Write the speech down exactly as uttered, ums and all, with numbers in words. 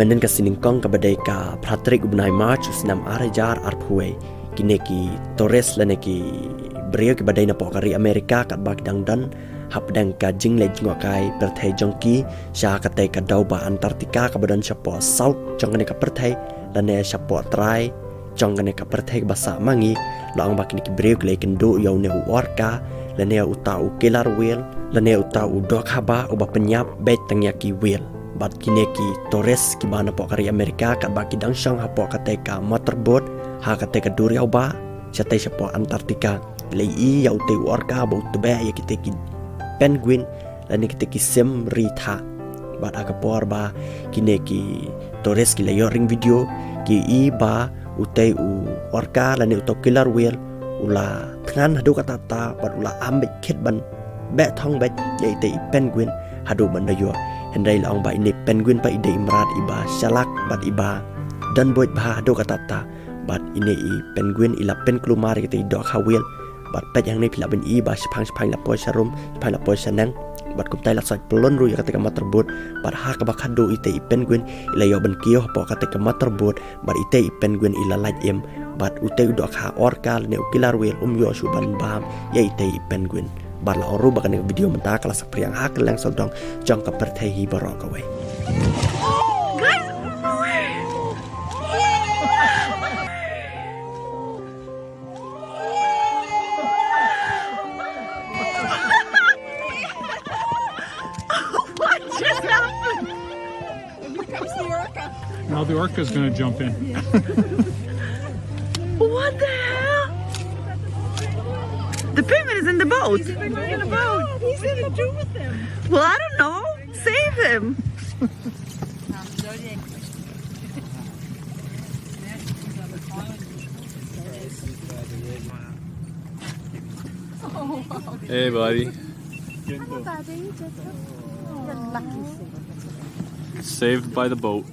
Mynhynnin ka sngi nyngkong kaba dei ka phra tarik u bnai March u snem ar hajar arphew wei, kine ki tourist lane ki briew kiba dei napoh ka ri Amerika katba ki dang don hapdeng ka jingleit jngohkai pyrthei jong ki sha katei ka dew ba Antarctica kaba don shapoh south jong kane ka pyrthei lane shapoh trai jong kane ka pyrthei kaba sah ma ngi. La ong ba kine ki briew ki la ïakynduh ïa une u orca lane uta u killer whale lane uta u dohkha bah uba pynïap beit tang ïa ki whale. Bad kine ki tourist kiba napoh ka ri Amerika katba ki dang shong hapoh katei ka motorboat ha katei ka duriaw bah shatei shapoh Antarctica, ki la ïohi ïa utei u orca ba u tbeh ïa kitei ki penguin lane kitei ki sim ri thah. Bad ha ka por ba kine ki tourist ki la ïoh ring video, ki ïohi ba utei u orca lane uta u killer whale u la thngan haduh katta katta bad u la am beit khit ban beh thong beit ïa itei i penguin haduh ban da ïoh. Hynrei la ong ba ine i penguin pat i dei i mrad iba shalak bad iba don buit bha haduh katta katta. Bad ine i penguin i la pynkulmar ïa kitei i dohkha whale. Bad peit hangne phi lah ban ïohi ba shaphang shaphang la poi sharum, shaphang la poi shaneng. Bad kumta i la sait pyllun ruh ïa katei ka motorboat. Bad ha kaba khatduh itei i penguin i la ïoh ban kiew hapoh katei ka motorboat. Bad itei i penguin i la lait im. Bad utei u dohkha orca lane u killer whale um ïoh shuh ban bam ïa itei i penguin. Bad la ong ruh ba kane ka video mynta ka la saphriang ha kylleng sawdong jong ka pyrthei hi baroh kawei. What just happened? Here comes the orca. Now the orca's gonna jump in. What the hell? The penguin is in the boat. He's in the boat. He's in the boat. What do you do with him? Well, I don't know. Save him. Hey, buddy. Hello, buddy. You're lucky. Saved by the boat.